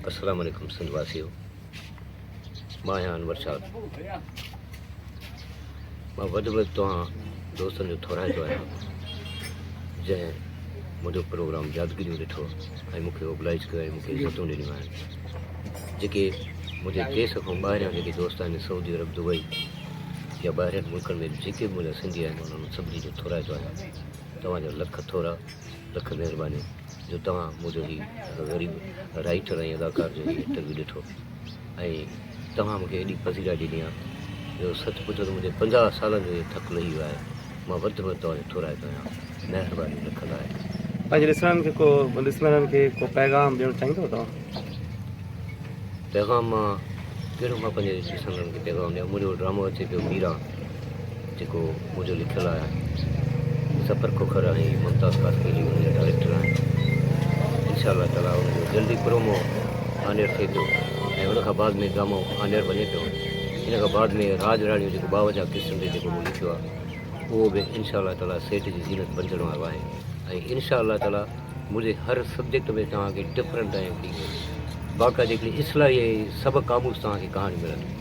السلام عليڪم سنڌ واسيو مان آهيان انور شاد مان وڌ وڌ توهان دوستن جو ٿورائتو آهيان جنهن منهنجو پروگرام يادگيريون ڏٺو ۽ مون کي اوبلائز ڪيو ۽ مون کي عزتون ڏنيون آهن جيڪي منهنجي ديس کان ٻاهريان جيڪي دوست آهن سعودي عرب دبئي يا ٻاهرين ملڪن ۾ جيڪي به منهنجا سنڌي آهن انهن سڀني جو ٿورائتو آهيان توهان جا لک ٿورا لک مهرباني جو توهان منهنجو هي غريب رائيٽر ۽ اداڪار جو هي انٽرويو ڏٺو ۽ توهان مونکي ايڏي پذيرائي ڏني آهي جو سچ پڇو ته منهنجي 50 سالن جو هي ٿڪ لهي ويو آهي مان وڌ ۾ وڌ توهان جو ٿورائتو آهيان مهرباني لک لائق. پنهنجي ڏسڻن کي ڪو ڏسندڙن کي ڪو پيغام ڏيڻ چاهيندو توهان؟ پيغام مان ڪهڙو مان پنهنجي ڏسندڙن کي پيغام ڏيان منهنجو ڊرامو اچي پيو ميران جيڪو منهنجو لکيل آهي ظفر کوکر ۽ ممتاز خاصخيلي ان جا ڊائريڪٽر آهن انشاء الله تعالي ان جو جلدي پرومو آنيئر ٿئي پيو ۽ ان کان بعد ۾ ڊرامو آنيئر وڃي پيو ان کان بعد ۾ راج راڻيون جيڪو 52 قسطن تي جيڪو مون لکيو آهي اهو به انشاء الله تعالي سيٽ جي زينت بنجڻ وارو آهي ۽ انشاء الله تعالي منهنجي هر سبجيڪٽ ۾ توهان کي ڊفرنٽ ۽ هڪڙي باقاعدي هڪڙي اصلاحي ۽ سبق آموز توهان کي ڪهاڻي ملندي.